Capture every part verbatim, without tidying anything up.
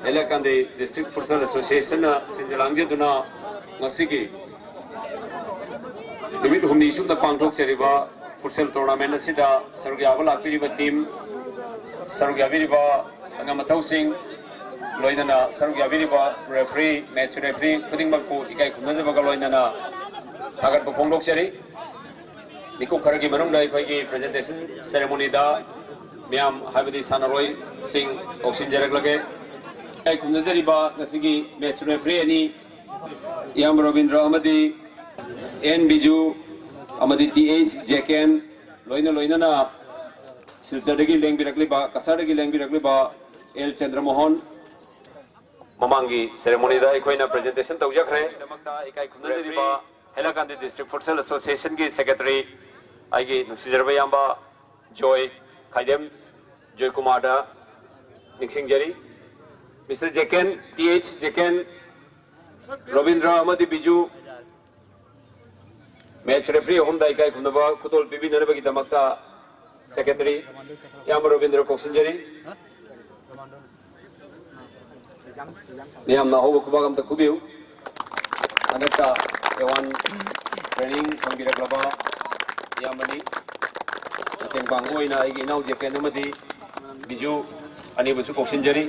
ꯍꯩꯂꯥꯀꯥꯟꯗꯤ District Futsal Association ꯅ ꯁꯤꯟꯖ ꯂꯥꯡꯖꯗꯨꯅ ꯉꯁꯤꯒꯤ ꯅꯨꯃꯤꯠ ꯍꯨꯝꯅꯤ ꯆꯨꯞꯅ ꯄꯥꯡꯊꯣꯛꯆꯔꯤꯕ futsal tournament ꯑꯁꯤꯗ ꯁꯔꯨꯛ ꯌꯥꯕ ꯂꯥꯛꯄꯤꯔꯤꯕ team, ꯁꯔꯨꯛ ꯌꯥꯕꯤꯔꯤꯕ ꯑꯉꯝ ꯑꯊꯧꯁꯤꯡ, ꯂꯣꯏꯅꯅ ꯁꯔꯨꯛ ꯌꯥꯕꯤꯔꯤꯕ referee, match referee ꯈꯨꯗꯤꯡꯃꯛꯄꯨ ꯏꯀꯥꯏ ꯈꯨꯝꯅꯖꯕꯒ ꯂꯣꯏꯅꯅ ꯊꯥꯒꯠꯄ ꯐꯣꯡꯗꯣꯛꯆꯔꯤ꯫ ꯃꯤꯀꯨꯞ ꯈꯔꯒꯤ ꯃꯅꯨꯡꯗ ꯑꯩꯈꯣꯏꯒꯤ presentation ceremony ꯗ ꯃꯤꯌꯥꯝ, ꯍꯥꯏꯕꯗꯤ ꯁꯥꯟꯅꯔꯣꯏꯁꯤꯡ ꯀꯧꯁꯤꯟꯖꯔꯛꯂꯒꯦ꯫ ꯏꯀꯥꯏ ꯈꯨꯝꯅꯖꯔꯤꯕ ꯉꯁꯤꯒꯤ match referee ꯑꯅꯤ, ꯏꯌꯥꯝꯕ ꯔꯣꯕꯤꯟꯗ꯭ꯔ ꯑꯃꯗꯤ ꯑꯦꯟ ꯕꯤꯖꯨ ꯑꯃꯗꯤ ꯇꯤ ꯑꯩꯆ ꯖꯦꯀꯦꯟ, ꯂꯣꯏꯅ ꯂꯣꯏꯅꯅ ꯁꯤꯜꯆꯔꯗꯒꯤ ꯂꯦꯡꯕꯤꯔꯛꯂꯤꯕ, ꯀꯁꯥꯔꯗꯒꯤ ꯂꯦꯡꯕꯤꯔꯛꯂꯤꯕ ꯑꯦꯜ ꯆꯟꯗ꯭ꯔꯃꯣꯍꯟ꯫ ꯃꯃꯥꯡꯒꯤ ceremony ꯗ ꯑꯩꯈꯣꯏꯅ presentation ꯇꯧꯖꯈ꯭ꯔꯦ꯫ ꯗꯃꯛꯇ ꯏꯀꯥꯏ ꯈꯨꯝꯅꯖꯔꯤꯕ ꯍꯩꯂꯥꯀꯥꯟꯗꯤ District Futsal Association ꯒꯤ secretary, ꯑꯩꯒꯤ ꯅꯨꯡꯁꯤꯖꯔꯕ ꯏꯌꯥꯝꯕ ꯖꯣꯏ ꯈꯥꯏꯗꯦꯝ ꯖꯣꯏꯀꯨꯃꯥꯔꯗ ꯅꯤꯡꯁꯤꯡꯖꯔꯤ꯫ Mister ꯖꯦꯀꯦꯟ, ꯇꯤ ꯑꯩꯆ ꯖꯦꯀꯦꯟ, ꯔꯣꯕꯤꯟꯗ꯭ꯔ ꯑꯃꯗꯤ ꯕꯤꯖꯨ, match referee ꯑꯍꯨꯝꯗ ꯏꯀꯥꯏ ꯈꯨꯝꯅꯕ ꯈꯨꯗꯣꯜ ꯄꯤꯕꯤꯅꯅꯕꯒꯤꯗꯃꯛꯇ secretary ꯏꯌꯥꯝꯕ ꯔꯣꯕꯤꯟꯗ꯭ꯔ ꯀꯧꯁꯤꯟꯖꯔꯤ꯫ ꯃꯤꯌꯥꯝꯅ ꯑꯍꯧꯕ ꯈꯨꯕꯥꯛ ꯑꯝꯇ ꯈꯨꯕꯤꯌꯨ꯫ ꯍꯟꯗꯛꯇ ꯑꯦ ꯋꯥꯟ training ꯐꯪꯕꯤꯔꯛꯂꯕ ꯏꯌꯥꯝꯕꯅꯤ꯫ ꯃꯇꯦꯡ ꯄꯥꯡꯕ ꯑꯣꯏꯅ ꯑꯩꯒꯤ ꯏꯅꯥꯎ ꯖꯦꯀꯦꯟ ꯑꯃꯗꯤ ꯕꯤꯖꯨ ꯑꯅꯤꯕꯨꯁꯨ ꯀꯧꯁꯤꯟꯖꯔꯤ꯫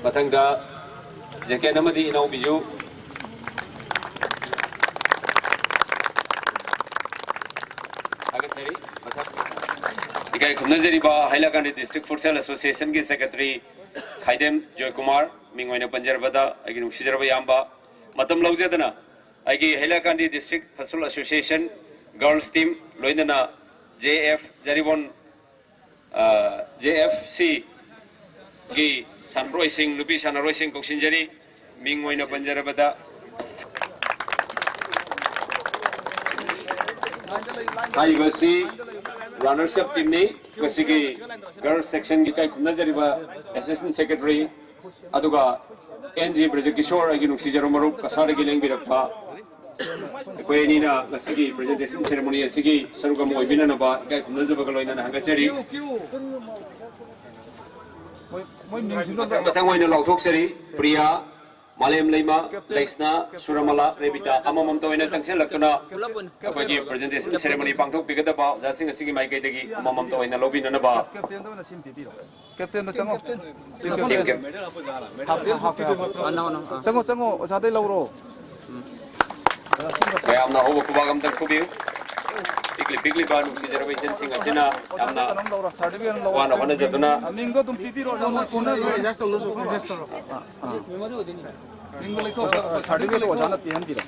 ꯃꯊꯪꯗ ꯖꯦꯀꯦꯟ ꯑꯃꯗꯤ ꯏꯅꯥꯎ ꯕꯤꯖꯨ꯫ ꯊꯥꯒꯠꯆꯔꯤ꯫ ꯃꯊꯪ ꯏꯀꯥꯏ ꯈꯨꯝꯅꯖꯔꯤꯕ ꯍꯩꯂꯥꯀꯥꯟꯗꯤ District Futsal Association ꯒꯤ secretary ꯈꯥꯏꯗꯦꯝ ꯖꯣꯏꯀꯨꯃꯥꯔ, ꯃꯤꯡ ꯑꯣꯏꯅ ꯄꯟꯖꯔꯕꯗ ꯑꯩꯒꯤ ꯅꯨꯡꯁꯤꯖꯔꯕ ꯏꯌꯥꯝꯕ, ꯃꯇꯝ ꯂꯧꯖꯗꯅ ꯑꯩꯒꯤ ꯍꯩꯂꯥꯀꯥꯟꯗꯤ District Futsal Association girls team, ꯂꯣꯏꯅꯅ J F Jaribon, J F C ꯒꯤ ꯁꯥꯟꯅꯔꯣꯏꯁꯤꯡ, ꯅꯨꯄꯤ ꯁꯥꯟꯅꯔꯣꯏꯁꯤꯡ ꯀꯧꯁꯤꯟꯖꯔꯤ꯫ ꯃꯤꯡ ꯑꯣꯏꯅ ꯄꯟꯖꯔꯕꯗ, ꯍꯥꯏꯔꯤꯕ ꯑꯁꯤ runners up team ꯅꯤ꯫ ꯃꯁꯤꯒꯤ girls section ꯒꯤ ꯏꯀꯥꯏ ꯈꯨꯝꯅꯖꯔꯤꯕ assistant secretary, ꯑꯗꯨꯒ ꯑꯦꯟ ꯖꯤ ꯕ꯭ꯔꯖꯀꯤꯁꯣꯔ, ꯑꯩꯒꯤ ꯅꯨꯡꯁꯤꯖꯔꯕ ꯃꯔꯨꯞ, ꯀꯁꯥꯔꯗꯒꯤ ꯂꯦꯡꯕꯤꯔꯛꯄ꯫ ꯑꯩꯈꯣꯏ ꯑꯅꯤꯅ ꯉꯁꯤꯒꯤ presentation ceremony ꯑꯁꯤꯒꯤ ꯁꯔꯨꯛ ꯑꯃ ꯑꯣꯏꯕꯤꯅꯅꯕ ꯏꯀꯥꯏ ꯈꯨꯝꯅꯖꯕꯒ ꯂꯣꯏꯅꯅ ꯍꯪꯒꯠꯆꯔꯤ꯫ ꯃꯊꯪ ꯃꯊꯪ ꯑꯣꯏꯅ ꯂꯥꯎꯊꯣꯛꯆꯔꯤ꯫ ꯄ꯭ꯔꯤꯌꯥ, ꯃꯥꯂꯦꯝ ꯂꯩꯃ, ꯂꯩꯁꯅꯥ, ꯁꯨꯔꯃꯂꯥ, ꯔꯦꯕꯤꯇꯥ ꯑꯃꯃꯝꯇ ꯑꯣꯏꯅ ꯆꯪꯁꯤꯜꯂꯛꯇꯨꯅ ꯑꯩꯈꯣꯏꯒꯤ presentation ceremony ꯄꯥꯡꯊꯣꯛꯄꯤꯒꯗꯕ ꯑꯣꯖꯥꯁꯤꯡ ꯑꯁꯤꯒꯤ ꯃꯥꯏꯀꯩꯗꯒꯤ ꯑꯃꯃꯝꯇ ꯑꯣꯏꯅ ꯂꯧꯕꯤꯅꯅꯕ꯫ Captainꯗ ꯑꯣꯏꯅ ꯁꯤꯝ ꯄꯤꯕꯤꯔꯣ꯫ Captainꯗ ꯆꯪꯉꯣ꯫ Team captain꯫ ꯍꯥꯞꯄꯦ, ꯍꯥꯞꯄꯦ, ꯍꯥꯞꯄꯦ꯫ ꯆꯪꯉꯣ, ꯆꯪꯉꯣ, ꯑꯣꯖꯥꯗꯩ ꯂꯧꯔꯣ꯫ ꯃꯌꯥꯝꯅ ꯑꯍꯧꯕ ꯈꯨꯕꯥꯛ ꯑꯝꯇꯪ ꯈꯨꯕꯤꯌꯨ꯫ ꯄꯤꯛꯂꯤ ꯄꯤꯛꯂꯤꯕ ꯅꯨꯡꯁꯤꯖꯔꯕ ꯏꯆꯟꯁꯤꯡ ꯑꯁꯤꯅ ꯌꯥꯝꯅ ꯋꯥꯅ ꯍꯣꯠꯅꯖꯗꯨꯅ ꯃꯤꯡꯗꯣ ꯑꯗꯨꯝ ꯄꯤꯕꯤꯔꯣ, ꯅꯪ ꯐꯣꯟꯗ ꯑꯗꯨꯝ adjust ꯇꯧꯅꯕ, adjust ꯇꯧꯔꯣ꯫ ꯃꯤꯡꯗꯣ ꯂꯩꯊꯣꯛꯈ꯭ꯔꯣ꯫ Certificate ꯑꯣꯖꯥꯅ ꯄꯤꯍꯟꯕꯤꯔꯣ꯫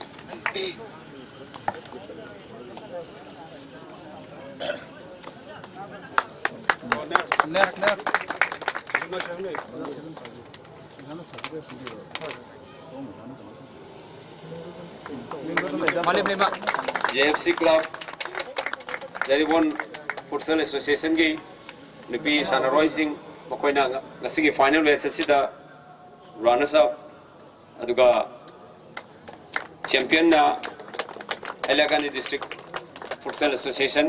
Next, next. ꯃꯥꯂꯦꯝ ꯂꯩꯃ꯫ JFC club, ꯖꯔꯤꯕꯣꯟ Futsal Associationꯒꯤ ꯅꯨꯄꯤ ꯁꯥꯟꯅꯔꯣꯏꯁꯤꯡ, ꯃꯈꯣꯏꯅ ꯉ-, ꯉꯁꯤꯒꯤ final match ꯑꯁꯤꯗ runners up, ꯑꯗꯨꯒ championꯅ ꯍꯥꯏꯂꯥꯀꯥꯟꯗꯤ District Futsal Association,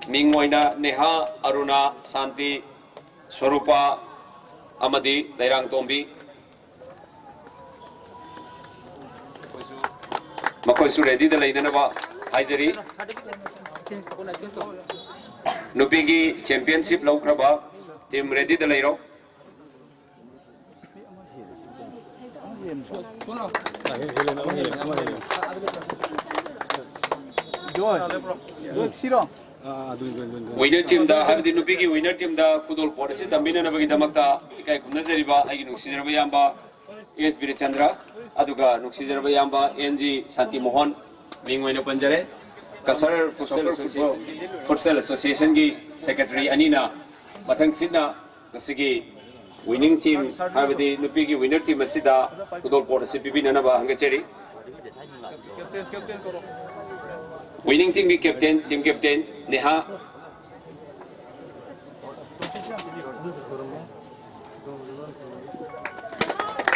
ꯃꯤꯡ ꯑꯣꯏꯅ ꯅꯦꯍꯥ, ꯑꯔꯨꯅꯥ, ꯁꯥꯟꯇꯤ, ꯁ꯭ꯋꯔꯨꯄꯥ ꯑꯃꯗꯤ ꯂꯩꯔꯥꯡꯇꯣꯝꯕꯤ꯫ ꯃꯈꯣꯏꯁꯨ readyꯗ ꯂꯩꯅꯅꯕ ꯍꯥꯏꯖꯔꯤ꯫ ꯅꯨꯄꯤꯒꯤ championship ꯂꯧꯈ꯭ꯔꯕ team readyꯗ ꯂꯩꯔꯣ꯫ ꯖꯣꯏ, ꯖꯣꯏ, ꯁꯤꯔꯣ? Winner teamꯗ, ꯍꯥꯏꯕꯗꯤ ꯅꯨꯄꯤꯒꯤ winner teamꯗ ꯈꯨꯗꯣꯜꯄꯣꯠ ꯑꯁꯤ ꯇꯝꯕꯤꯅꯅꯕꯒꯤꯗꯃꯛꯇ ꯏꯀꯥꯏ ꯈꯨꯝꯅꯖꯔꯤꯕ ꯑꯩꯒꯤ ꯅꯨꯡꯁꯤꯖꯔꯕ ꯏꯌꯥꯝꯕ S ꯕꯤꯔꯦꯆꯟꯗ꯭ꯔ, ꯑꯗꯨꯒ ꯅꯨꯡꯁꯤꯖꯔꯕ ꯏꯌꯥꯝꯕ N G ꯁꯥꯟꯇꯤꯃꯣꯍꯟ, ꯃꯤꯡ ꯑꯣꯏꯅ ꯄꯟꯖꯔꯦ꯫ Cachar Futsal Association, Futsal Associationꯒꯤ secretary ꯑꯅꯤꯅ ꯃꯊꯪꯁꯤꯠꯅ ꯉꯁꯤꯒꯤ winning team, ꯍꯥꯏꯕꯗꯤ ꯅꯨꯄꯤꯒꯤ winner team ꯑꯁꯤꯗ ꯈꯨꯗꯣꯜꯄꯣꯠ ꯑꯁꯤ ꯄꯤꯕꯤꯅꯅꯕ ꯍꯪꯒꯠꯆꯔꯤ꯫ Winning teamꯒꯤ captain, team captain ꯅꯦꯍꯥ꯫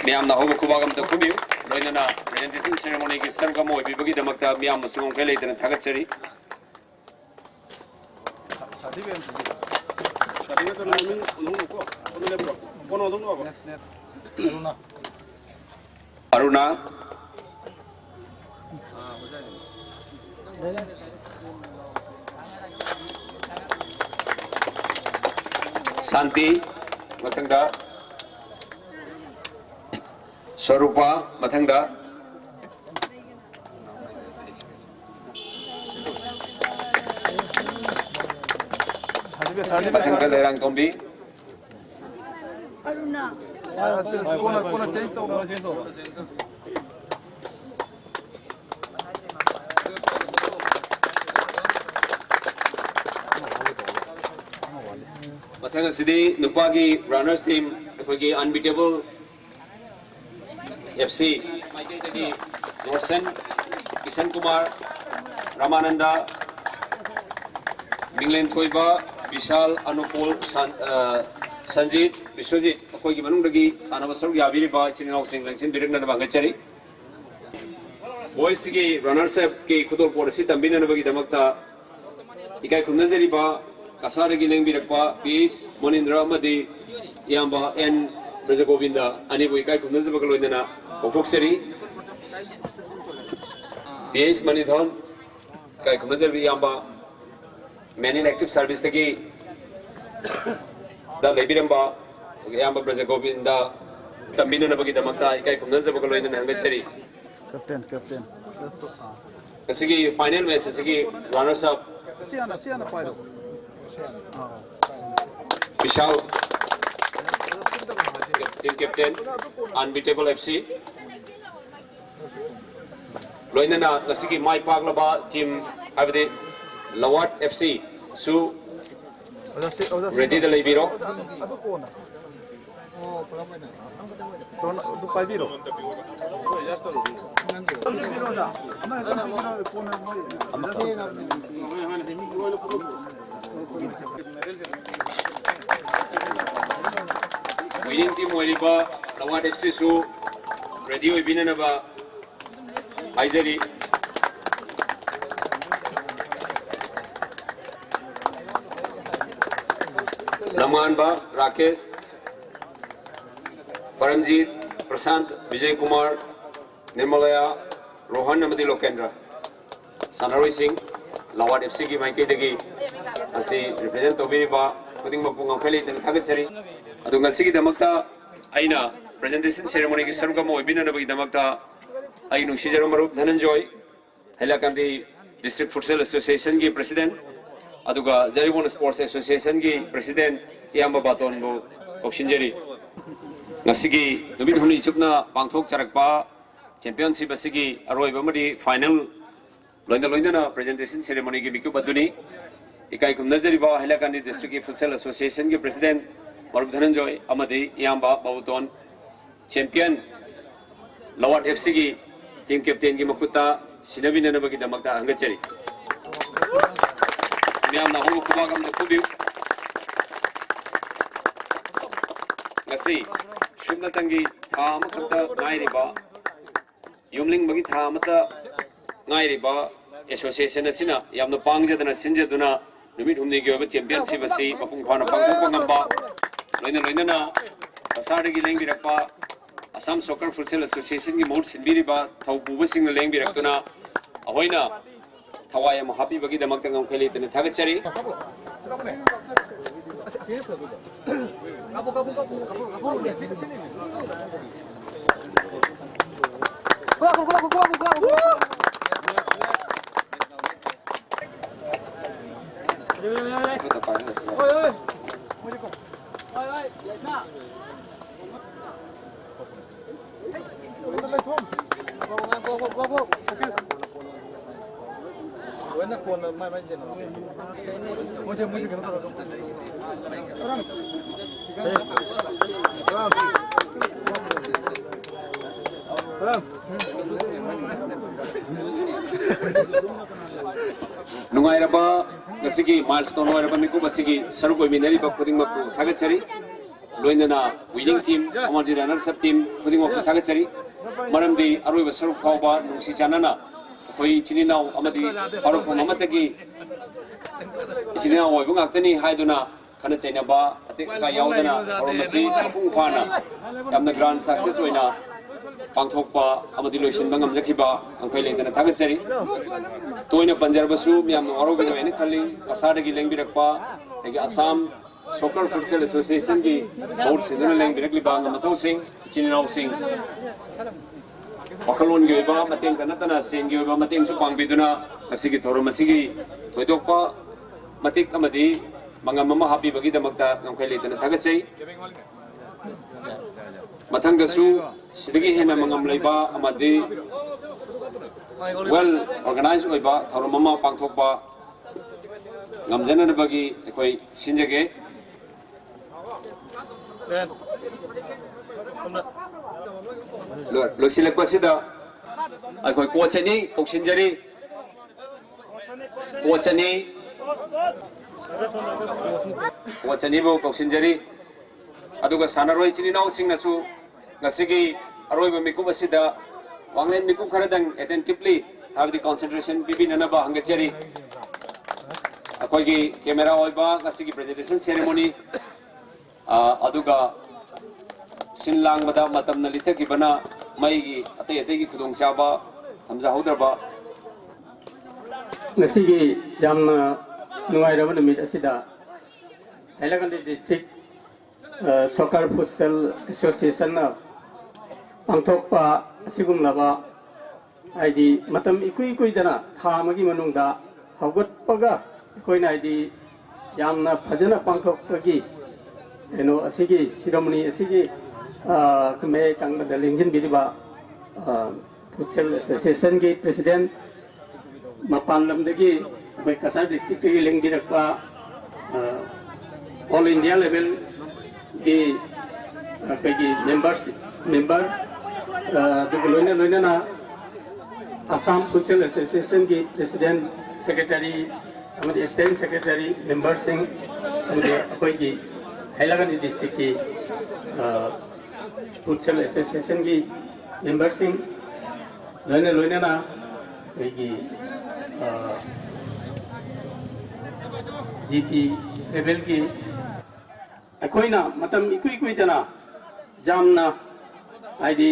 ꯃꯌꯥꯝꯅ ꯑꯍꯧꯕ ꯈꯨꯕꯥꯛ ꯑꯝꯇ ꯈꯨꯕꯤꯌꯨ꯫ ꯂꯣꯏꯅꯅ presentation ceremonyꯒꯤ ꯁꯔꯨꯛ ꯑꯃ ꯑꯣꯏꯕꯤꯕꯒꯤꯗꯃꯛꯇ ꯃꯤꯌꯥꯝꯕꯁꯨ ꯉꯝꯈꯩ ꯂꯩꯇꯅ ꯊꯥꯒꯠꯆꯔꯤ꯫ ꯑꯔꯨꯅꯥ꯫ ꯁꯥꯟꯇꯤ꯫ ꯃꯊꯪꯗ ꯁ꯭ꯋꯔꯨꯄꯥ꯫ ꯃꯊꯪꯗ꯫ ꯃꯊꯪꯗ ꯂꯩꯔꯥꯡꯇꯣꯝꯕꯤ꯫ ꯑꯔꯨꯅꯥ꯫ ꯃꯊꯪ ꯑꯁꯤꯗꯤ ꯅꯨꯄꯥꯒꯤ runners team, ꯑꯩꯈꯣꯏꯒꯤ Unbeatable F C ꯃꯥꯏꯀꯩꯗꯒꯤ ꯔꯣꯁꯟ, ꯀꯤꯁꯟ ꯀꯨꯃꯥꯔ, ꯔꯥꯃꯥꯅꯟꯗ, ꯃꯤꯡꯂꯦꯟ ꯊꯣꯏꯕ, ꯕꯤꯁꯥꯜ, ꯑꯅꯨꯀꯨꯜ, ꯁꯟ-, ꯑ, ꯁꯟꯖꯤꯠ, ꯕꯤꯁ꯭ꯋꯖꯤꯠ, ꯑꯩꯈꯣꯏꯒꯤ ꯃꯅꯨꯡꯗꯒꯤ ꯁꯥꯟꯅꯕ ꯁꯔꯨꯛ ꯌꯥꯕꯤꯔꯤꯕ ꯏꯆꯤꯟ ꯏꯅꯥꯎꯁꯤꯡ ꯂꯦꯡꯁꯤꯟꯕꯤꯔꯛꯅꯅꯕ ꯍꯪꯒꯠꯆꯔꯤ꯫ Boysꯀꯤ runner-up-ꯀꯤ ꯈꯨꯗꯣꯜꯄꯣꯠ ꯑꯁꯤ ꯇꯝꯕꯤꯅꯅꯕꯒꯤꯗꯃꯛꯇ ꯏꯀꯥꯏ ꯈꯨꯝꯅꯖꯔꯤꯕ ꯀꯁꯥꯔꯗꯒꯤ ꯂꯦꯡꯕꯤꯔꯛꯄ ꯄꯤ ꯑꯩꯆ ꯃꯣꯅꯤꯟꯗ꯭ꯔ ꯑꯃꯗꯤ ꯏꯌꯥꯝꯕ ꯑꯦꯟ ꯕ꯭ꯔꯖꯒꯣꯕꯤꯟꯗ ꯑꯅꯤꯕꯨ ꯏꯀꯥꯏ ꯈꯨꯝꯅꯖꯕꯒ ꯂꯣꯏꯅꯅ ꯀꯧꯊꯣꯛꯆꯔꯤ꯫ ꯄꯤ ꯑꯩꯆ ꯃꯅꯤꯊꯣꯟ, ꯏꯀꯥꯏ ꯈꯨꯝꯅꯖꯔꯤꯕ ꯏꯌꯥꯝꯕ, Man in Active Service-ꯇꯒꯤ ꯗ ꯂꯩꯕꯤꯔꯝꯕ ꯏꯌꯥꯝꯕ ꯕ꯭ꯔꯖꯒꯣꯕꯤꯟꯗ ꯇꯝꯕꯤꯅꯅꯕꯒꯤꯗꯃꯛꯇ ꯏꯀꯥꯏ ꯈꯨꯝꯅꯖꯕꯒ ꯂꯣꯏꯅꯅ ꯍꯪꯒꯠꯆꯔꯤ꯫ Captain, captain. ꯉꯁꯤꯒꯤ final match ꯑꯁꯤꯒꯤ runners-up ꯁꯤ ꯍꯥꯟꯅ, ꯁꯤ ꯍꯥꯟꯅ ꯄꯥꯏꯔꯣ꯫ ꯑꯥ꯫ ꯕꯤꯁꯥꯜ, team captain, Unbeatable F C꯫ ꯂꯣꯏꯅꯅ ꯉꯁꯤꯒꯤ ꯃꯥꯏ ꯄꯥꯛꯂꯕ team ꯍꯥꯏꯕꯗꯤ ꯂꯋꯥꯠ F C ꯁꯨ ꯑꯣꯖꯥ, ꯁꯤ, ꯑꯣꯖꯥ, ꯁꯤ ready-ꯗ ꯂꯩꯕꯤꯔꯣ꯫ ꯑꯗꯨ ꯀꯣꯟꯅ꯫ ꯀꯣꯟꯅ ꯑꯗꯨ ꯄꯥꯏꯕꯤꯔꯣ꯫ Winning team ꯑꯣꯏꯔꯤꯕ ꯂꯋꯥꯠ F C ꯁꯨ Ready ꯑꯣꯏꯕꯤꯅꯅꯕ ꯍꯥꯏꯖꯔꯤ꯫ ꯂꯝꯉꯥꯟꯕ ꯔꯥꯀꯦꯁ, ꯄꯔꯝꯖꯤꯠ, ꯄ꯭ꯔꯁꯥꯟꯠ, ꯕꯤꯖꯌ ꯀꯨꯃꯥꯔ, ꯅꯤꯔꯃꯂꯌꯥ, ꯔꯣꯍꯟ ꯑꯃꯗꯤ ꯂꯣꯀꯦꯟꯗ꯭ꯔ꯫ ꯁꯥꯟꯅꯔꯣꯏꯁꯤꯡ, ꯂꯋꯥꯠ ꯑꯦꯐ ꯁꯤꯒꯤ ꯃꯥꯏꯀꯩꯗꯒꯤ ꯉꯁꯤ represent ꯇꯧꯕꯤꯔꯤꯕ ꯈꯨꯗꯤꯡꯃꯛꯄꯨ ꯉꯝꯈꯩ ꯂꯩꯇꯅ ꯊꯥꯒꯠꯆꯔꯤ꯫ ꯑꯗꯨ ꯉꯁꯤꯒꯤꯗꯃꯛꯇ ꯑꯩꯅ presentation ceremonyꯒꯤ ꯁꯔꯨꯛ ꯑꯃ ꯑꯣꯏꯕꯤꯅꯅꯕꯒꯤꯗꯃꯛꯇ ꯑꯩ ꯅꯨꯡꯁꯤꯖꯔꯕ ꯃꯔꯨꯞ ꯙꯅꯟꯖꯣꯏ, ꯍꯩꯂꯥꯀꯥꯟꯗꯤ District Futsal Associationꯒꯤ president, ꯑꯗꯨꯒ ꯖꯔꯤꯕꯣꯟ Sports Associationꯒꯤ president ꯏꯌꯥꯝꯕ ꯕꯥꯇꯣꯟꯕꯨ ꯀꯧꯁꯤꯟꯖꯔꯤ꯫ ꯉꯁꯤꯒꯤ ꯅꯨꯃꯤꯠ ꯍꯨꯝꯅꯤ ꯆꯨꯞꯅ ꯄꯥꯡꯊꯣꯛꯆꯔꯛꯄ championship ꯑꯁꯤꯒꯤ ꯑꯔꯣꯏꯕ ꯑꯃꯗꯤ final ꯂꯣꯏꯅ ꯂꯣꯏꯅꯅ presentation ceremonyꯒꯤ ꯃꯤꯀꯨꯞ ꯑꯗꯨꯅꯤ꯫ ꯏꯀꯥꯏ ꯈꯨꯝꯅꯖꯔꯤꯕ ꯍꯩꯂꯥꯀꯥꯟꯗꯤ Districtꯀꯤ Futsal Associationꯒꯤ president ꯃꯔꯨꯞ ꯙꯅꯟꯖꯣꯏ ꯑꯃꯗꯤ ꯏꯌꯥꯝꯕ ꯕꯥꯕꯨꯇꯣꯟ, champion ꯂꯋꯥꯠ ꯑꯦꯐ ꯁꯤꯒꯤ team captainꯒꯤ ꯃꯈꯨꯠꯇ ꯁꯤꯟꯅꯕꯤꯅꯅꯕꯒꯤꯗꯃꯛꯇ ꯍꯪꯒꯠꯆꯔꯤ꯫ ꯃꯤꯌꯥꯝꯅ ꯑꯍꯧꯕ ꯈꯨꯕꯥꯛ ꯑꯃꯗ ꯈꯨꯕꯤꯌꯨ꯫ ꯉꯁꯤ ꯁꯨꯞꯅꯇꯪꯒꯤ ꯊꯥ ꯑꯃꯈꯛꯇ ꯉꯥꯏꯔꯤꯕ, ꯌꯨꯝꯂꯤꯡꯕꯒꯤ ꯊꯥ ꯑꯃꯠꯇ ꯉꯥꯏꯔꯤꯕ association ꯑꯁꯤꯅ ꯌꯥꯝꯅ ꯄꯥꯡꯖꯗꯅ ꯁꯤꯟꯖꯗꯨꯅ ꯅꯨꯃꯤꯠ ꯍꯨꯝꯅꯤꯒꯤ ꯑꯣꯏꯕ championship ꯑꯁꯤ ꯃꯄꯨꯡ ꯐꯥꯅ ꯄꯥꯡꯊꯣꯛꯄ ꯉꯝꯕ, ꯂꯣꯏꯅ ꯂꯣꯏꯅꯅ ꯀꯁꯥꯔꯗꯒꯤ ꯂꯦꯡꯕꯤꯔꯛꯄ Assam Soccer Futsal Associationꯒꯤ ꯃꯍꯨꯠ ꯁꯤꯟꯕꯤꯔꯤꯕ ꯊꯧꯄꯨꯕꯁꯤꯡꯅ ꯂꯦꯡꯕꯤꯔꯛꯇꯨꯅ ꯑꯩꯈꯣꯏꯅ ꯊꯋꯥꯏ ꯑꯃ ꯍꯥꯞꯄꯤꯕꯒꯤꯗꯃꯛꯇ ꯉꯝꯈꯩ ꯂꯩꯇꯅ ꯊꯥꯒꯠꯆꯔꯤ꯫ ꯂꯣꯏꯅ ꯀꯣꯟꯅ ꯃꯥꯏ ꯃꯥꯏ ꯆꯦꯟꯅꯔꯣ꯫ ꯃꯣꯏꯁꯦ, ꯃꯣꯏꯁꯦ ꯀꯩꯅꯣ ꯇꯧꯔꯣ꯫ ꯅꯨꯡꯉꯥꯏꯔꯕ ꯉꯁꯤꯒꯤ milestone ꯑꯣꯏꯔꯕ ꯃꯤꯀꯨꯞ ꯑꯁꯤꯒꯤ ꯁꯔꯨꯛ ꯑꯣꯏꯃꯤꯟꯅꯔꯤꯕ ꯈꯨꯗꯤꯡꯃꯛꯄꯨ ꯊꯥꯒꯠꯆꯔꯤ꯫ ꯂꯣꯏꯅꯅ winning team ꯑꯃꯗꯤ runners up team ꯈꯨꯗꯤꯡꯃꯛꯄꯨ ꯊꯥꯒꯠꯆꯔꯤ꯫ ꯃꯔꯝꯗꯤ ꯑꯔꯣꯏꯕ ꯁꯔꯨꯛ ꯐꯥꯎꯕ ꯅꯨꯡꯁꯤ ꯆꯥꯟꯅꯅ ꯑꯩꯈꯣꯏ ꯏꯆꯤꯟ ꯏꯅꯥꯎ ꯑꯃꯗꯤ ꯍꯧꯔꯛꯐꯝ ꯑꯃꯠꯇꯒꯤ ꯏꯆꯤꯟ ꯏꯅꯥꯎ ꯑꯣꯏꯕ ꯉꯥꯛꯇꯅꯤ ꯍꯥꯏꯗꯨꯅ ꯈꯠꯅ ꯆꯩꯅꯕ, ꯑꯇꯦꯛ ꯑꯀꯥꯏ ꯌꯥꯎꯗꯅ ꯊꯧꯔꯝ ꯑꯁꯤ ꯃꯄꯨꯡ ꯐꯥꯅ ꯌꯥꯝꯅ grand success ꯑꯣꯏꯅ ꯄꯥꯡꯊꯣꯛꯄ ꯑꯃꯗꯤ ꯂꯣꯏꯁꯤꯟꯕ ꯉꯝꯖꯈꯤꯕ ꯉꯝꯈꯩ ꯂꯩꯇꯅ ꯊꯥꯒꯠꯆꯔꯤ꯫ ꯇꯣꯏꯅ ꯄꯟꯖꯔꯕꯁꯨ ꯃꯌꯥꯝꯅ ꯋꯥꯔꯧꯕꯤꯔꯣꯏ ꯍꯥꯏꯅ ꯈꯜꯂꯤ꯫ ꯀꯁꯥꯔꯗꯒꯤ ꯂꯦꯡꯕꯤꯔꯛꯄ ꯑꯩꯒꯤ ꯑꯁꯥꯝ Soccer Futsal Association ꯒꯤ ꯃꯍꯨꯠ ꯁꯤꯟꯗꯨꯅ ꯂꯦꯡꯕꯤꯔꯛꯂꯤꯕ ꯑꯉꯝ ꯑꯊꯧꯁꯤꯡ, ꯏꯆꯤꯟ ꯏꯅꯥꯎꯁꯤꯡ, ꯋꯥꯈꯜꯂꯣꯟꯒꯤ ꯑꯣꯏꯕ ꯃꯇꯦꯡꯇ ꯅꯠꯇꯅ ꯁꯦꯟꯒꯤ ꯑꯣꯏꯕ ꯃꯇꯦꯡꯁꯨ ꯄꯥꯡꯕꯤꯗꯨꯅ ꯉꯁꯤꯒꯤ ꯊꯧꯔꯝ ꯑꯁꯤꯒꯤ ꯊꯣꯏꯗꯣꯛꯄ ꯃꯇꯤꯛ ꯑꯃꯗꯤ ꯃꯉꯝ ꯑꯃ ꯍꯥꯞꯄꯤꯕꯒꯤꯗꯃꯛꯇ ꯉꯝꯈꯩ ꯂꯩꯇꯅ ꯊꯥꯒꯠꯆꯩ꯫ ꯃꯊꯪꯗꯁꯨ ꯁꯤꯗꯒꯤ ꯍꯦꯟꯅ ꯃꯉꯝ ꯂꯩꯕ ꯑꯃꯗꯤ well organized ꯑꯣꯏꯕ ꯊꯧꯔꯝ ꯑꯃ ꯄꯥꯡꯊꯣꯛꯄ ꯉꯝꯖꯅꯅꯕꯒꯤ ꯑꯩꯈꯣꯏ ꯁꯤꯟꯖꯒꯦ꯫ ꯂꯣꯏ-, ꯂꯣꯏꯁꯤꯜꯂꯛꯄꯁꯤꯗ ꯑꯩꯈꯣꯏ coach ꯑꯅꯤ ꯀꯧꯁꯤꯟꯖꯔꯤ꯫ Coach ꯑꯅꯤ, coach ꯑꯅꯤꯕꯨ ꯀꯧꯁꯤꯟꯖꯔꯤ꯫ ꯑꯗꯨꯒ ꯁꯥꯟꯅꯔꯣꯏ ꯏꯆꯤꯟ ꯏꯅꯥꯎꯁꯤꯡꯅꯁꯨ ꯉꯁꯤꯒꯤ ꯑꯔꯣꯏꯕ ꯃꯤꯀꯨꯞ ꯑꯁꯤꯗ ꯋꯥꯡꯂꯦꯟ ꯃꯤꯀꯨꯞ ꯈꯔꯗꯪ attentively, ꯍꯥꯏꯕꯗꯤ concentration ꯄꯤꯕꯤꯅꯅꯕ ꯍꯪꯒꯠꯆꯔꯤ꯫ ꯑꯩꯈꯣꯏꯒꯤ camera ꯑꯣꯏꯕ ꯉꯁꯤꯒꯤ presentation ceremony, ꯑ, ꯑꯗꯨꯒ ꯁꯤꯟ ꯂꯥꯡꯕꯗ ꯃꯇꯝꯅ ꯂꯤꯊꯈꯤꯕꯅ ꯃꯩꯒꯤ ꯑꯇꯩ ꯑꯇꯩꯒꯤ ꯈꯨꯗꯣꯡꯆꯥꯕ ꯊꯝꯖꯍꯧꯗ꯭ꯔꯕ꯫ ꯉꯁꯤꯒꯤ ꯌꯥꯝꯅ ꯅꯨꯡꯉꯥꯏꯔꯕ ꯅꯨꯃꯤꯠ ꯑꯁꯤꯗ ꯍꯥꯏꯂꯥꯀꯟꯗ district, ꯑ, Soccer Futsal Association ꯅ ꯄꯥꯡꯊꯣꯛꯄ ꯑꯁꯤꯒꯨꯝꯂꯕ, ꯍꯥꯏꯗꯤ ꯃꯇꯝ ꯏꯀꯨꯏ ꯀꯨꯏꯗꯅ ꯊꯥ ꯑꯃꯒꯤ ꯃꯅꯨꯡꯗ ꯍꯧꯒꯠꯄꯒ ꯑꯩꯈꯣꯏꯅ ꯍꯥꯏꯗꯤ ꯌꯥꯝꯅ ꯐꯖꯅ ꯄꯥꯡꯊꯣꯛꯄꯒꯤ ꯀꯩꯅꯣ ꯑꯁꯤꯒꯤ ceremony ꯑꯁꯤꯒꯤ, ꯑ, ꯃꯌꯥꯏ ꯊꯪꯕꯗ ꯂꯦꯡꯁꯤꯟꯕꯤꯔꯤꯕ, ꯑ, Futsal Association ꯒꯤ president, ꯃꯄꯥꯟ ꯂꯝꯗꯒꯤ ꯑꯩꯈꯣꯏ ꯀꯁꯥꯔ district ꯇꯒꯤ ꯂꯦꯡꯕꯤꯔꯛꯄ, ꯑ, all India level ꯒꯤ ꯑꯩꯈꯣꯏꯒꯤ members, member, ꯑ, ꯑꯗꯨꯒ ꯂꯣꯏꯅ ꯂꯣꯏꯅꯅ Assam Futsal Association ꯒꯤ president, secretary ꯑꯃꯗꯤ assistant secretary, member ꯁꯤꯡ, ꯑꯃꯗꯤ ꯑꯩꯈꯣꯏꯒꯤ ꯍꯥꯏꯂꯥꯀꯟꯗ district ꯀꯤ, ꯑ, Futsal Association ꯒꯤ ꯃꯦꯝꯕꯔꯁꯤꯡ, ꯂꯣꯏꯅ ꯂꯣꯏꯅꯅ ꯑꯩꯈꯣꯏꯒꯤ ꯖꯤ ꯄꯤ ꯂꯦꯚꯦꯜꯒꯤ ꯑꯩꯈꯣꯏꯅ ꯃꯇꯝ ꯏꯀꯨꯏ ꯀꯨꯏꯗꯅ ꯌꯥꯝꯅ, ꯍꯥꯏꯗꯤ,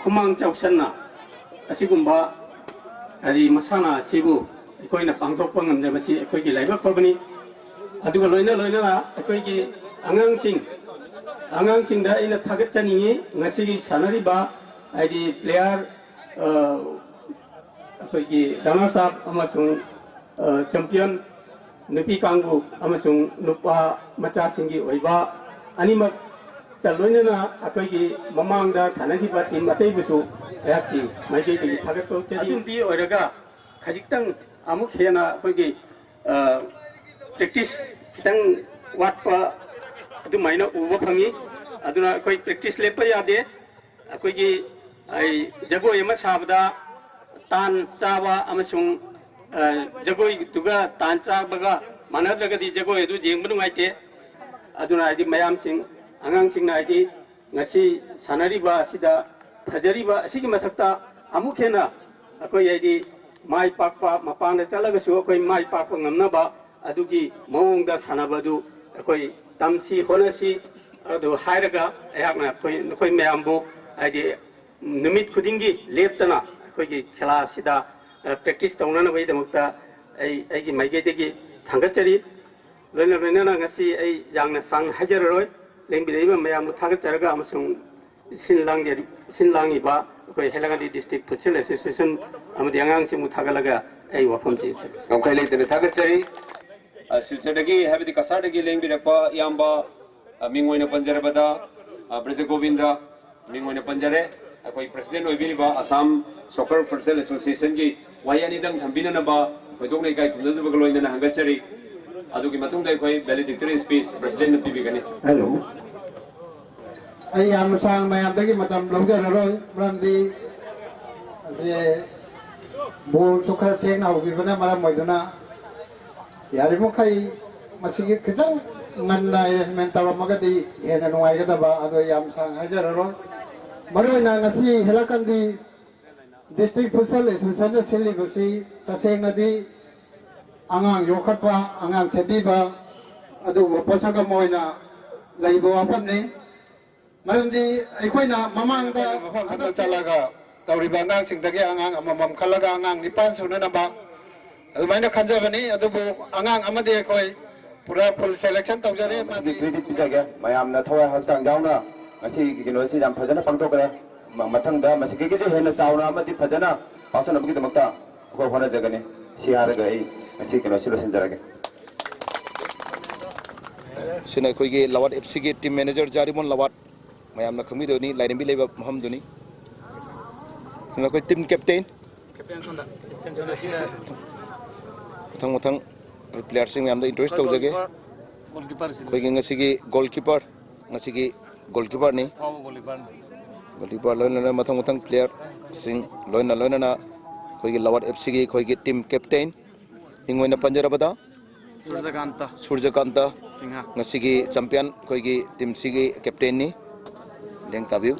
ꯈꯨꯃꯥꯡ ꯆꯥꯎꯁꯟꯅ ꯑꯁꯤꯒꯨꯝꯕ, ꯍꯥꯏꯗꯤ, ꯃꯁꯥꯟꯅ ꯑꯁꯤꯕꯨ ꯑꯩꯈꯣꯏꯅ ꯄꯥꯡꯊꯣꯛꯄ ꯉꯝꯖꯕꯁꯤ ꯑꯩꯈꯣꯏꯒꯤ ꯂꯥꯏꯕꯛ ꯐꯕꯅꯤ꯫ ꯑꯗꯨꯒ ꯂꯣꯏꯅ ꯂꯣꯏꯅꯅ ꯑꯩꯈꯣꯏꯒꯤ ꯑꯉꯥꯡꯁꯤꯡ, ꯑꯉꯥꯡꯁꯤꯡꯗ ꯑꯩꯅ ꯊꯥꯒꯠꯆꯅꯤꯡꯉꯤ, ꯉꯁꯤꯒꯤ ꯁꯥꯟꯅꯔꯤꯕ, ꯍꯥꯏꯗꯤ, ꯄ꯭ꯂꯦꯌꯥꯔ, ꯑ, ꯑꯩꯈꯣꯏꯒꯤ ꯔꯅꯔꯁ ꯑꯞ ꯑꯃꯁꯨꯡ, ꯑ, ꯆꯦꯝꯄꯤꯌꯟ ꯅꯨꯄꯤ ꯀꯥꯡꯕꯨ ꯑꯃꯁꯨꯡ ꯅꯨꯄꯥ ꯃꯆꯥꯁꯤꯡꯒꯤ ꯑꯣꯏꯕ ꯑꯅꯤꯃꯛꯇ ꯂꯣꯏꯅꯅ ꯑꯩꯈꯣꯏꯒꯤ ꯃꯃꯥꯡꯗ ꯁꯥꯟꯅꯈꯤꯕ ꯇꯤꯝ ꯑꯇꯩꯕꯨꯁꯨ ꯑꯩꯍꯥꯛꯀꯤ ꯃꯥꯏꯀꯩꯗꯒꯤ ꯊꯥꯒꯠꯄ ꯎꯠꯆꯔꯤ꯫ ꯑꯗꯨꯝꯗꯤ ꯑꯣꯏꯔꯒ ꯈꯖꯤꯛꯇꯪ ꯑꯃꯨꯛ ꯍꯦꯟꯅ ꯑꯩꯈꯣꯏꯒꯤ, ꯑ, ꯄ꯭ꯔꯦꯛꯇꯤꯁ ꯈꯤꯇꯪ ꯋꯥꯠꯄ ꯑꯗꯨꯃꯥꯏꯅ ꯎꯕ ꯐꯪꯉꯤ꯫ ꯑꯗꯨꯅ ꯑꯩꯈꯣꯏ ꯄ꯭ꯔꯦꯛꯇꯤꯁ ꯂꯦꯞꯄ ꯌꯥꯗꯦ꯫ ꯑꯩꯈꯣꯏꯒꯤ, ꯑꯩ, ꯖꯒꯣꯏ ꯑꯃ ꯁꯥꯕꯗ ꯇꯥꯟ ꯆꯥꯕ ꯑꯃꯁꯨꯡ, ꯑ, ꯖꯒꯣꯏꯗꯨꯒ ꯇꯥꯟ ꯆꯥꯕꯒ ꯃꯥꯟꯅꯗ꯭ꯔꯒꯗꯤ ꯖꯒꯣꯏ ꯑꯗꯨ ꯌꯦꯡꯕ ꯅꯨꯡꯉꯥꯏꯇꯦ꯫ ꯑꯗꯨꯅ, ꯍꯥꯏꯗꯤ, ꯃꯌꯥꯝꯁꯤꯡ, ꯑꯉꯥꯡꯁꯤꯡꯅ, ꯍꯥꯏꯗꯤ, ꯉꯁꯤ ꯁꯥꯟꯅꯔꯤꯕ ꯑꯁꯤꯗ ꯐꯖꯔꯤꯕ ꯑꯁꯤꯒꯤ ꯃꯊꯛꯇ ꯑꯃꯨꯛ ꯍꯦꯟꯅ ꯑꯩꯈꯣꯏ, ꯍꯥꯏꯗꯤ, ꯃꯥꯏ ꯄꯥꯛꯄ, ꯃꯄꯥꯟꯗ ꯆꯠꯂꯒꯁꯨ ꯑꯩꯈꯣꯏ ꯃꯥꯏ ꯄꯥꯛꯄ ꯉꯝꯅꯕ ꯑꯗꯨꯒꯤ ꯃꯑꯣꯡꯗ ꯁꯥꯟꯅꯕ ꯑꯗꯨ ꯑꯩꯈꯣꯏ ꯇꯝꯁꯤ, ꯍꯣꯠꯅꯁꯤ꯫ ꯑꯗꯨ ꯍꯥꯏꯔꯒ ꯑꯩꯍꯥꯛꯅ ꯑꯩꯈꯣꯏ, ꯅꯈꯣꯏ ꯃꯌꯥꯝꯕꯨ, ꯍꯥꯏꯗꯤ, ꯅꯨꯃꯤꯠ ꯈꯨꯗꯤꯡꯒꯤ ꯂꯦꯞꯇꯅ ꯑꯩꯈꯣꯏꯒꯤ ꯈꯦꯂꯥ ꯑꯁꯤꯗ, ꯑ, ꯄ꯭ꯔꯦꯛꯇꯤꯁ ꯇꯧꯅꯅꯕꯒꯤꯗꯃꯛꯇ ꯑꯩ, ꯑꯩꯒꯤ ꯃꯥꯏꯀꯩꯗꯒꯤ ꯊꯥꯡꯒꯠꯆꯔꯤ꯫ ꯂꯣꯏꯅ ꯂꯣꯏꯅꯅ ꯉꯁꯤ ꯑꯩ ꯌꯥꯝꯅ ꯁꯥꯡꯅ ꯍꯥꯏꯖꯔꯔꯣꯏ꯫ ꯂꯦꯡꯕꯤꯔꯛꯏꯕ ꯃꯌꯥꯝꯕꯨ ꯊꯥꯒꯠꯆꯔꯒ ꯑꯃꯁꯨꯡ ꯁꯤꯟ ꯂꯥꯡꯖꯔꯤ-, ꯁꯤꯟ ꯂꯥꯡꯉꯤꯕ ꯑꯩꯈꯣꯏ ꯍꯩꯂꯥꯡꯒꯥꯗꯤ ꯗꯤꯁꯇ꯭ꯔꯤꯛ ꯐꯨꯠꯁꯦꯜ ꯑꯦꯁꯣꯁꯤꯌꯦꯁꯟ ꯑꯃꯗꯤ ꯑꯉꯥꯡꯁꯤꯡꯕꯨ ꯊꯥꯒꯠꯂꯒ ꯑꯩ ꯋꯥꯐꯝꯁꯤ ꯏꯆꯟ ꯉꯝꯈꯩ ꯂꯩꯇꯅ ꯊꯥꯒꯠꯆꯔꯤ꯫ ꯑ, ꯁꯤꯜꯆꯔꯗꯒꯤ, ꯍꯥꯏꯕꯗꯤ ꯀꯁꯥꯔꯗꯒꯤ ꯂꯦꯡꯕꯤꯔꯛꯄ ꯏꯌꯥꯝꯕ, ꯑ, ꯃꯤꯡ ꯑꯣꯏꯅ ꯄꯟꯖꯔꯕꯗ, ꯑ, ꯕ꯭ꯔꯖꯒꯣꯕꯤꯟꯗ ꯃꯤꯡ ꯑꯣꯏꯅ ꯄꯟꯖꯔꯦ꯫ ꯑꯩꯈꯣꯏ ꯄ꯭ꯔꯁꯤꯗꯦꯟ ꯑꯣꯏꯕꯤꯔꯤꯕ ꯑꯁꯥꯝ ꯁꯣꯀꯔ ꯐꯨꯠꯁꯦꯜ ꯑꯦꯁꯣꯁꯤꯌꯦꯁꯟꯒꯤ ꯋꯥꯍꯩ ꯑꯅꯤꯗꯪ ꯊꯝꯕꯤꯅꯅꯕ ꯊꯣꯏꯗꯣꯛꯅ ꯏꯀꯥꯏ ꯈꯨꯝꯅꯖꯕꯒ ꯂꯣꯏꯅꯅ ꯍꯪꯒꯠꯆꯔꯤ꯫ ꯑꯗꯨꯒꯤ ꯃꯇꯨꯡꯗ ꯑꯩꯈꯣꯏ valedictory speech ꯄ꯭ꯔꯁꯤꯗꯦꯟꯅ ꯄꯤꯕꯤꯒꯅꯤ꯫ ꯍꯦꯂꯣ꯫ ꯑꯩ ꯌꯥꯝꯅ ꯁꯥꯡꯅ ꯃꯌꯥꯝꯗꯒꯤ ꯃꯇꯝ ꯂꯧꯖꯔꯔꯣꯏ, ꯃꯔꯝꯗꯤ ꯑꯁꯤ ꯕꯣꯜꯁꯨ ꯈꯔ ꯊꯦꯡꯅ ꯍꯧꯈꯤꯕꯅ ꯃꯔꯝ ꯑꯣꯏꯗꯨꯅ, ꯌꯥꯔꯤꯕꯃꯈꯩ ꯃꯁꯤꯒꯤ ꯈꯤꯇꯪ ꯉꯟꯅ arrangement ꯇꯧꯔꯝꯃꯒꯗꯤ ꯍꯦꯟꯅ ꯅꯨꯡꯉꯥꯏꯒꯗꯕ, ꯑꯗꯣ ꯌꯥꯝ ꯁꯥꯡꯅ ꯍꯥꯏꯖꯔꯔꯣꯏ꯫ ꯃꯔꯨꯑꯣꯏꯅ ꯉꯁꯤ ꯍꯦꯂꯥꯀꯟꯗꯤ ꯗꯤꯁꯇ꯭ꯔꯤꯛ ꯐꯨꯠꯁꯜ ꯑꯦꯁꯣꯁꯤꯌꯦꯁꯟꯅ ꯁꯤꯜꯂꯤꯕꯁꯤ ꯇꯁꯦꯡꯅꯗꯤ ꯑꯉꯥꯡ ꯌꯣꯛꯈꯠꯄ, ꯑꯉꯥꯡ ꯁꯦꯝꯕꯤꯕ ꯑꯗꯨꯒꯨꯝꯕ ꯄꯣꯠꯁꯛ ꯑꯃ ꯑꯣꯏꯅ ꯂꯩꯕ ꯋꯥꯐꯝꯅꯤ꯫ ꯃꯔꯝꯗꯤ ꯑꯩꯈꯣꯏꯅ ꯃꯃꯥꯡꯗ ꯃꯐꯝ ꯈꯛꯇ ꯆꯠꯂꯒ ꯇꯧꯔꯤꯕ ꯑꯉꯥꯡꯁꯤꯡꯗꯒꯤ ꯑꯉꯥꯡ ꯑꯃꯃꯝ ꯈꯜꯂꯒ ꯑꯉꯥꯡ ꯅꯤꯄꯥꯟ ꯁꯨꯅꯅꯕ ꯑꯗꯨꯃꯥꯏꯅ ꯈꯟꯖꯕꯅꯤ꯫ ꯑꯗꯨꯕꯨ ꯑꯉꯥꯡ ꯑꯃꯗꯤ ꯑꯩꯈꯣꯏ ꯄꯨꯔꯥ ꯐꯨꯜ ꯁꯦꯂꯦꯛꯁꯟ ꯇꯧꯖꯔꯦ꯫ ꯃꯁꯤꯒꯤ ꯀ꯭ꯔꯦꯗꯤꯠ ꯄꯤꯖꯒꯦ꯫ ꯃꯌꯥꯝꯅ ꯊꯋꯥꯏ ꯍꯛꯆꯥꯡ ꯌꯥꯎꯅ ꯉꯁꯤꯒꯤ ꯀꯩꯅꯣꯁꯤ ꯌꯥꯝ ꯐꯖꯅ ꯄꯥꯡꯊꯣꯛꯈ꯭ꯔꯦ꯫ ꯃ-, ꯃꯊꯪꯗ ꯃꯁꯤꯗꯒꯤꯁꯨ ꯍꯦꯟꯅ ꯆꯥꯎꯅ ꯑꯃꯗꯤ ꯐꯖꯅ ꯄꯥꯡꯊꯣꯛꯅꯕꯒꯤꯗꯃꯛꯇ ꯑꯩꯈꯣꯏ ꯍꯣꯠꯅꯖꯒꯅꯤ꯫ ꯁꯤ ꯍꯥꯏꯔꯒ ꯑꯩ ꯉꯁꯤ ꯀꯩꯅꯣꯁꯤ ꯂꯣꯏꯁꯤꯟꯖꯔꯒꯦ꯫ ꯁꯤꯅ ꯑꯩꯈꯣꯏꯒꯤ ꯂꯋꯥꯠ ꯑꯦꯐ ꯁꯤꯒꯤ ꯇꯤꯝ ꯃꯦꯅꯦꯖꯔ ꯖꯥꯔꯤꯃꯣꯟ ꯂꯋꯥꯠ, ꯃꯌꯥꯝꯅ ꯈꯪꯕꯤꯗꯣꯏꯅꯤ, ꯂꯥꯏꯔꯦꯝꯕꯤ ꯂꯩꯕ ꯃꯐꯝꯗꯨꯅꯤ꯫ ꯁꯤꯅ ꯑꯩꯈꯣꯏ ꯇꯤꯝ ꯀꯦꯞꯇꯦꯟ꯫ ꯃꯊꯪ ꯃꯊꯪ ꯑꯩꯈꯣꯏ ꯄ꯭ꯂꯦꯌꯔꯁꯤꯡ ꯃꯌꯥꯝꯗ ꯏꯟꯇ꯭ꯔꯣꯗ꯭ꯌꯨꯁ ꯇꯧꯖꯒꯦ꯫ ꯑꯩꯈꯣꯏꯒꯤ ꯉꯁꯤꯒꯤ ꯒꯣꯜꯀꯤꯄꯔ, ꯉꯁꯤꯒꯤ ꯒꯣꯜꯀꯤꯄꯔꯅꯤ꯫ ꯒꯣꯜꯀꯤꯄꯔ ꯂꯣꯏꯅꯅ ꯃꯊꯪ ꯃꯊꯪ ꯄ꯭ꯂꯦꯌꯔꯁꯤꯡ ꯂꯣꯏꯅ ꯂꯣꯏꯅꯅ ꯑꯩꯈꯣꯏꯒꯤ ꯂꯋꯥꯠ ꯑꯦꯐ ꯁꯤꯒꯤ ꯑꯩꯈꯣꯏꯒꯤ ꯇꯤꯝ ꯀꯦꯞꯇꯦꯟ ꯃꯤꯡ ꯑꯣꯏꯅ ꯄꯟꯖꯔꯕꯗ ꯁꯨꯔꯖꯀꯥꯟꯇ ꯁꯨꯔꯖꯀꯥꯟꯇ ꯁꯤꯡꯍ꯫ ꯉꯁꯤꯒꯤ ꯆꯦꯝꯄꯤꯌꯟ ꯑꯩꯈꯣꯏꯒꯤ ꯇꯤꯝꯁꯤꯒꯤ ꯀꯦꯞꯇꯦꯟꯅꯤ꯫ ꯂꯦꯡ ꯇꯥꯕꯤꯌꯨ꯫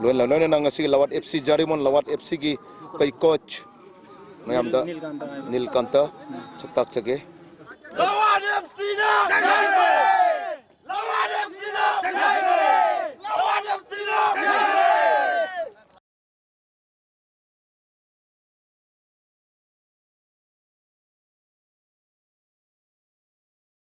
ꯂꯣꯏꯅ ꯂꯣꯏꯅꯅ ꯉꯁꯤꯒꯤ ꯂꯋꯥꯠ ꯑꯦꯐ ꯁꯤ ꯖꯥꯔꯤꯃꯣꯟ ꯂꯋꯥꯠ ꯑꯦꯐ ꯁꯤꯒꯤ ꯑꯩꯈꯣꯏ ꯀꯣꯆ ꯃꯌꯥꯝꯗ ꯅꯤꯜꯀꯥꯟꯇ ꯁꯛꯇꯥꯛꯆꯒꯦ꯫